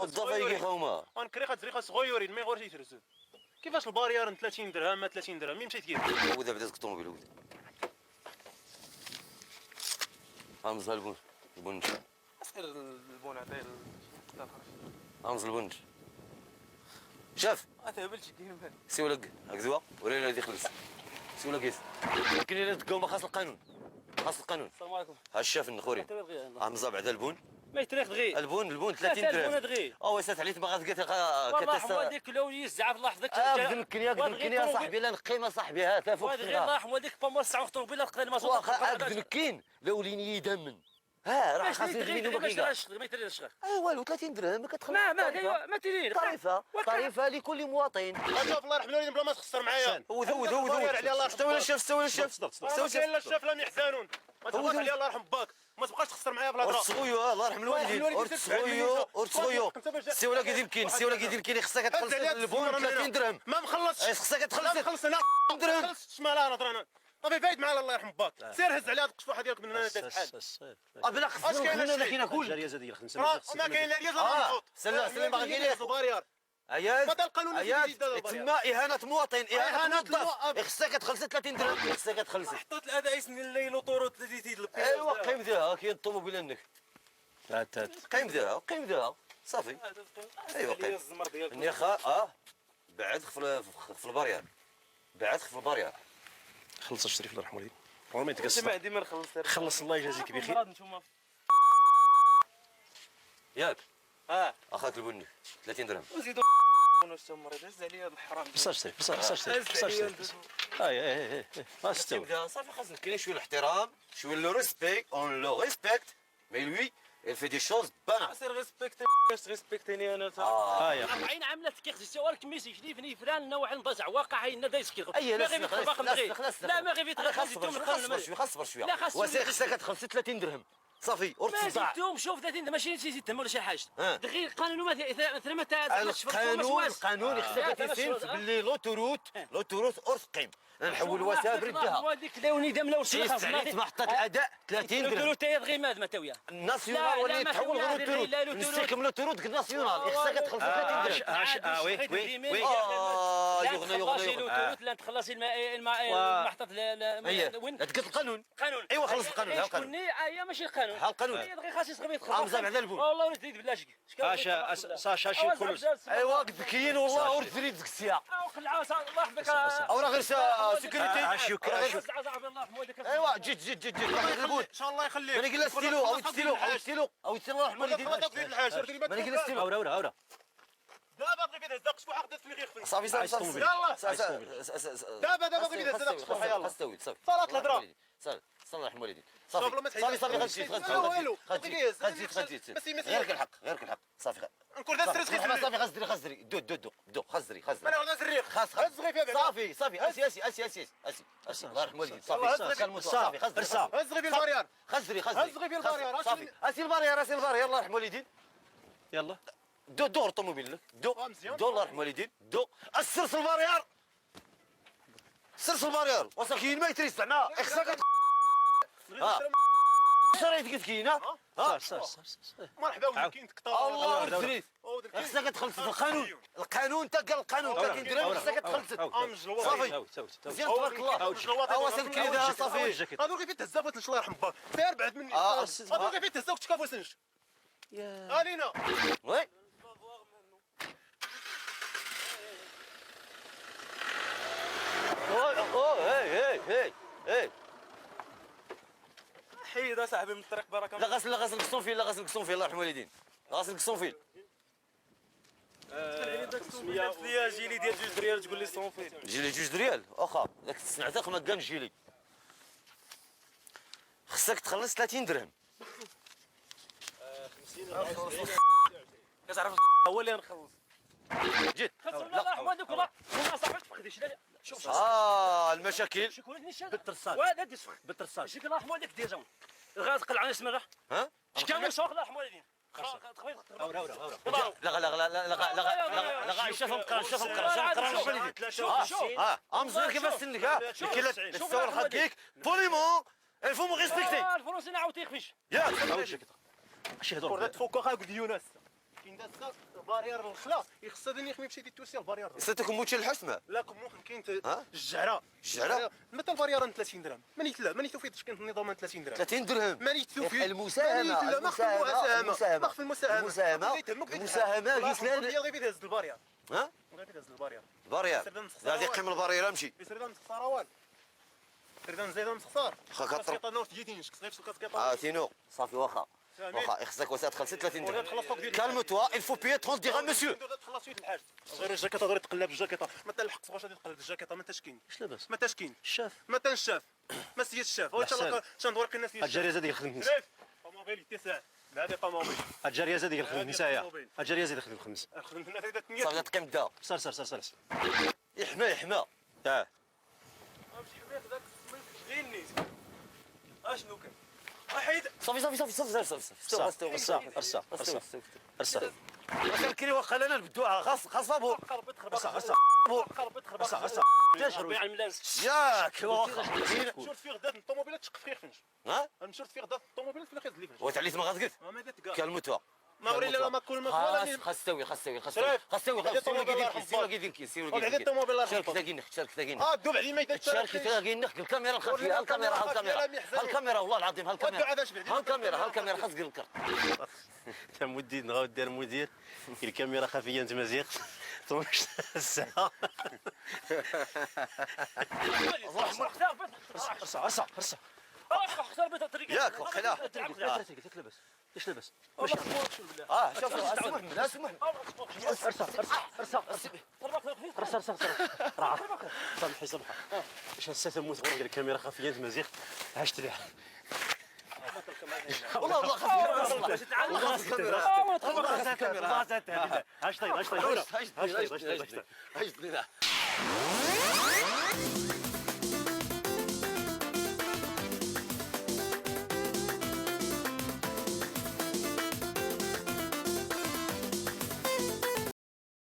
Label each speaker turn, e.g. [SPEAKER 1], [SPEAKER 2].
[SPEAKER 1] الضفا يجي خوما
[SPEAKER 2] ونكري خا صغيورين ما يغورش يترسل. كيفاش ال barrière 30 درهم ما 30 درهم مين مشيت كيف؟
[SPEAKER 1] وذا بدات الطوموبيل وذا. غنزل ال bon ال bon.
[SPEAKER 3] سير ال bon عطية
[SPEAKER 1] غنزل ال bon. شاف
[SPEAKER 3] تهبلش كاين
[SPEAKER 1] سي ولك هكذا ولا لا يخلص سي ولا كيس كاين اللي تقوم خاص القانون خاص القانون.
[SPEAKER 4] السلام عليكم.
[SPEAKER 1] ها الشاف النخوري عمزه بعدا ال bon
[SPEAKER 4] ما يتريخ دغي
[SPEAKER 1] ال bon ال bon 30 درهم
[SPEAKER 4] ال bon دغي
[SPEAKER 1] او سات عليك ما غادي
[SPEAKER 4] والله والديك لو يزعف الله يحفظك.
[SPEAKER 1] اقدم اقدم يا صاحبي لا نقيمه صاحبي ها تافوق
[SPEAKER 4] غير الله يرحم والديك با مور ساعة طوموبيل تقدر المازوت.
[SPEAKER 1] واخا اقدم كاين لو ليني يدمن ها راه خاص يدمن
[SPEAKER 4] ما يتريخ ما يتريخ.
[SPEAKER 1] اي والو 30 درهم ما كتخلص
[SPEAKER 4] ما ما ما تريد
[SPEAKER 1] طريفه طريفه لكل مواطن.
[SPEAKER 2] شوف الله يرحم الوالدين بلا ما تخسر معايا.
[SPEAKER 1] وذو وذو وذو استوى الشاف استوى الشاف
[SPEAKER 2] استوى الشاف لم يحزنون. ما تبقاش عليا الله يرحم باك ما تبقاش تخسر معايا في الهضرة.
[SPEAKER 1] ورتسغيو الله يرحم الوالدين ورتسغيو ورتسغيو سي ولا كيدير كاين سي ولا كيدير كاين خصك تخلص ال bon 30 درهم.
[SPEAKER 2] ما مخلصش
[SPEAKER 1] خصك تخلص.
[SPEAKER 2] ما مخلص انا
[SPEAKER 1] درهم
[SPEAKER 2] خلصتش مال انا انا صافي فايت معنا الله يرحم باك. سير هز على هاد القشفوحه ديالك من هنا بحال
[SPEAKER 1] بلا خصنا كاين كل
[SPEAKER 5] الرياضة ديال 5
[SPEAKER 2] ما كاين لا رياضة لا مخوط.
[SPEAKER 1] سلام سلام باغي
[SPEAKER 2] ال barrière.
[SPEAKER 1] اياد
[SPEAKER 2] هذا القانون
[SPEAKER 1] اياد تما اهانه مواطن اهانه موظف خصك تخلص 30 درهم خصك تخلص.
[SPEAKER 3] حطيت الاداء يسني الليل وطورو 30 البياج.
[SPEAKER 1] ايوا قيم ديها كاين الطوموبيل عندك قيم ديها قيم ديها صافي. ايوا قيم النخا بعد في ال barrière بعد في ال barrière.
[SPEAKER 5] خلص الشريف الله يرحم والديك ما يتقص.
[SPEAKER 3] ما عندي ما نخلص.
[SPEAKER 5] خلص الله يجازيك بخير.
[SPEAKER 1] ياك اخاك ال bon 30 درهم
[SPEAKER 3] وزيدوا واش مريض هز عليا هذا الحرام.
[SPEAKER 5] بصح الشريف بصح بصح الشريف بصح الشريف اي اي اي استوى
[SPEAKER 1] صافي. خاص كاين شوية الاحترام شوية le respect on le respecte mais lui il fait des choses banales.
[SPEAKER 3] سير respecter باش ريسبكتيني انا تا.
[SPEAKER 4] 40 عام لا تكيخ سوالك ميسي شنيفني فلان نوع نبزع واقع هي دايس كي.
[SPEAKER 1] اي
[SPEAKER 4] لا لا ما غير
[SPEAKER 1] خاص شوية خاص شوية وسير خصك تخلص 30 درهم صافي.
[SPEAKER 4] ما زدتهم شوف 30 ماشي زدتهم ولا شي حاجة دغير القانون مثلا ما
[SPEAKER 1] القانون القانون خصك تسنت باللي l'autoroute l'autoroute ارث قيم نحول وسافر دها
[SPEAKER 4] والديك لا وني لا وصل
[SPEAKER 1] خلاص محطة الاداء 30 درهم
[SPEAKER 4] l'autoroute غير ما تاويا
[SPEAKER 1] ال nationale ولي تحول غير l'autoroute نستكمل l'autoroute nationale خصك تخلص 30 درهم.
[SPEAKER 5] oui oui oui
[SPEAKER 1] يغنى يغنى
[SPEAKER 4] l'autoroute لا تخلصي المحطة
[SPEAKER 1] وين تقول القانون
[SPEAKER 4] قانون.
[SPEAKER 1] ايوا خلص القانون ها القانون
[SPEAKER 4] ايوا ماشي القانون
[SPEAKER 1] ها القانون
[SPEAKER 4] غير خاص يصغر يدخل
[SPEAKER 1] عمزه بعدا ال bon
[SPEAKER 4] والله ولد تريد بلا شك
[SPEAKER 5] اشا ساشا شي كل.
[SPEAKER 1] ايوا ذكيين والله ولد تريد ذكسيا
[SPEAKER 4] الله يحفظك
[SPEAKER 1] او راه غير sécurité. ايوا جيت جيت جيت جيت ال bon
[SPEAKER 2] ان شاء الله يخليك.
[SPEAKER 1] ماني قلنا ستيلو او ستيلو او ستيلو او ستيلو الله يرحم الوالدين. ماني قلنا ستيلو.
[SPEAKER 5] اورا اورا اورا
[SPEAKER 2] دابا بغيت تهز قشفوحه خدات في غير
[SPEAKER 1] صافي صافي صافي
[SPEAKER 2] يلاه دابا دابا بغيت تهز قشفوحه يلاه
[SPEAKER 1] صافي صافي
[SPEAKER 2] صلاة الهضرة
[SPEAKER 1] صافي الله يرحم الوالدين صافي صافي صافي غتزيد غتزيد غتزيد غتزيد غيرك الحق غيرك الحق صافي
[SPEAKER 2] نكون دا سريت
[SPEAKER 1] خير صافي غزري غزري دو دو دو دو غزري غزري
[SPEAKER 2] انا غدا سريخ
[SPEAKER 1] خاص صافي صافي اسي اسي اسي اسي اسي اسي الله يرحم الوالدين صافي صافي غزري
[SPEAKER 2] غزري في ال barrière
[SPEAKER 1] غزري غزري
[SPEAKER 2] غزري في ال barrière
[SPEAKER 1] صافي اسي ال barrière اسي ال barrière الله يرحم الوالدين
[SPEAKER 5] يلا
[SPEAKER 1] دو دور الطوموبيل لك دو دو الله يرحم الوالدين دو السرس ال barrière سرس ال barrière وصل كاين ما يتريس زعما خصك ها شريت قلت كاينه
[SPEAKER 5] ها صار صار
[SPEAKER 2] مرحبا ولد كاين تقطع
[SPEAKER 1] الله يرضيك خصك تخلص القانون القانون تا قال القانون 30 درهم خصك تخلص صافي مزيان تبارك الله اوا سير كريدها صافي
[SPEAKER 2] هذوك كيف تهزا فوت الله يرحم باك سير بعد مني هذوك كيف تهزا وتشكا فوسنج علينا
[SPEAKER 1] oui او هي هي هي هي
[SPEAKER 3] حيد اصاحبي من الطريق بركة.
[SPEAKER 1] لا غسل لا غسل sans fil لا غسل sans fil الله يرحم الوالدين غسل sans fil.
[SPEAKER 3] 500 ليا gilet ديال 2 ريال تقول لي sans fil
[SPEAKER 1] gilet 2 ريال واخا داك الصنعتك ما كانش gilet خصك تخلص 30 درهم.
[SPEAKER 3] 50 كتعرف هو اللي نخلص
[SPEAKER 1] جيت
[SPEAKER 4] خلص الله يرحم والديك والله صاحبي تفقديش. شوف
[SPEAKER 1] المشاكل
[SPEAKER 5] بالترصاد بالترصاد.
[SPEAKER 4] شكون الله يرحم والديك ديجا الغاز قلع اسم الله
[SPEAKER 1] ها
[SPEAKER 4] شكون سوق الله يرحم والديك
[SPEAKER 5] اورا اورا اورا
[SPEAKER 1] لا لا لا لا لا لا لا شوف مقران شوف مقران شوف مقران امزور كيفاش سنك ها كي الصور خاكيك poliment il faut me respecter
[SPEAKER 4] الفرنسي نعاود تيخفيش
[SPEAKER 1] ياك
[SPEAKER 5] شي هضره
[SPEAKER 2] تفوكو خا قد يونس كاين داز ال barrière الخلا يخص هذا يخمي يمشي توسي ال barrière.
[SPEAKER 1] ستكون موتشي الحسمة.
[SPEAKER 2] لا كم كاين
[SPEAKER 1] ها؟
[SPEAKER 2] الجعره.
[SPEAKER 1] الجعرة؟
[SPEAKER 2] مثلا ال barrière 30 درهم ماني لا ماني توفيت كاين النظام 30 درهم.
[SPEAKER 1] 30 درهم.
[SPEAKER 2] ماني توفيت.
[SPEAKER 1] المساهمة.
[SPEAKER 2] لا ما خف المساهمة. ما خف المساهمة.
[SPEAKER 1] المساهمة. المساهمة غيسلان.
[SPEAKER 2] غير تهز ال barrière.
[SPEAKER 1] ها؟
[SPEAKER 2] غير تهز ال barrière.
[SPEAKER 1] ال barrière. غادي يقيم ال barrière امشي.
[SPEAKER 2] يسير مسخساره والو. سير نزيد مسخسار.
[SPEAKER 1] خا كطر.
[SPEAKER 2] كاسكيطه نور تجيتينش كسغير الكاسكيطه.
[SPEAKER 1] تينو صافي واخا. واخا خصك وسا تخلصي 30 درهم.
[SPEAKER 2] تخلص
[SPEAKER 1] calme-toi il faut payer 30 درهم مسيو.
[SPEAKER 2] تخلص شوية الحاج. غير الجاكيطه غير تقلب الجاكيطه ما تلحق واش غادي تقلب الجاكيطه ما تشكين.
[SPEAKER 5] اش لاباس؟
[SPEAKER 2] ما تشكين.
[SPEAKER 5] الشاف.
[SPEAKER 2] ما تنشاف. ما سيد الشاف. ان شاء الله شندور قلنا سيد الشاف.
[SPEAKER 5] الجارية زاد يخدم النساء.
[SPEAKER 2] طوموبيل تسع. هذه طوموبيل.
[SPEAKER 5] الجارية زاد يخدم النساء. الجارية زاد يخدم خمس.
[SPEAKER 2] خدمت لنا
[SPEAKER 1] صافي تقيم دا.
[SPEAKER 5] سر سر سر سر.
[SPEAKER 1] يحمى يحمى.
[SPEAKER 3] اشنو كان؟ حيد.
[SPEAKER 1] صافي صافي صافي صافي صافي صافي.
[SPEAKER 5] ارسا ارسا ارسا ارسا.
[SPEAKER 1] الكري واخا لنا نبدوها خاص خاص فابور.
[SPEAKER 5] ارسا ارسا ارسا ارسا.
[SPEAKER 1] ياك واخا.
[SPEAKER 2] شرت في غدا الطوموبيل تشق في خفنش.
[SPEAKER 1] ها؟
[SPEAKER 2] مشرت في غدا الطوموبيل في الخيز اللي فنش.
[SPEAKER 1] وتعليت ما غاتقد.
[SPEAKER 2] ما درت كاع.
[SPEAKER 1] calme-toi.
[SPEAKER 2] ما وري لا ما كل ما
[SPEAKER 1] خاص خاص تسوي خاص تسوي خاص تسوي خاص تسوي خاص تسوي سير كيدير سير
[SPEAKER 2] كيدير.
[SPEAKER 1] شارك تاكينك شارك تاكينك.
[SPEAKER 2] دوب علي ما يدير.
[SPEAKER 1] شارك تاكينك الكاميرا الخلفية الكاميرا الكاميرا الكاميرا والله العظيم الكاميرا الكاميرا الكاميرا خاص دير الكارت.
[SPEAKER 5] تا مدير نغاو دير مدير الكاميرا خفيه انت مزيق 12 ساعة. ارسا ارسا ارسا.
[SPEAKER 1] ياك وخلا.
[SPEAKER 5] لاباس؟ ايش لاباس؟
[SPEAKER 1] شوف اسي محمد اسي محمد.
[SPEAKER 5] ارسا ارسا ارسا ارسا ارسا ارسا. راه سامحي سامحي. اش هسه تموت غير الكاميرا خفيه انت مزيق عاش تريح.
[SPEAKER 1] والله والله خاص الكاميرا والله خاص الكاميرا والله خاص الكاميرا.
[SPEAKER 5] هاش طيب هاش طيب هاش طيب هاش طيب.
[SPEAKER 1] هاش طيب.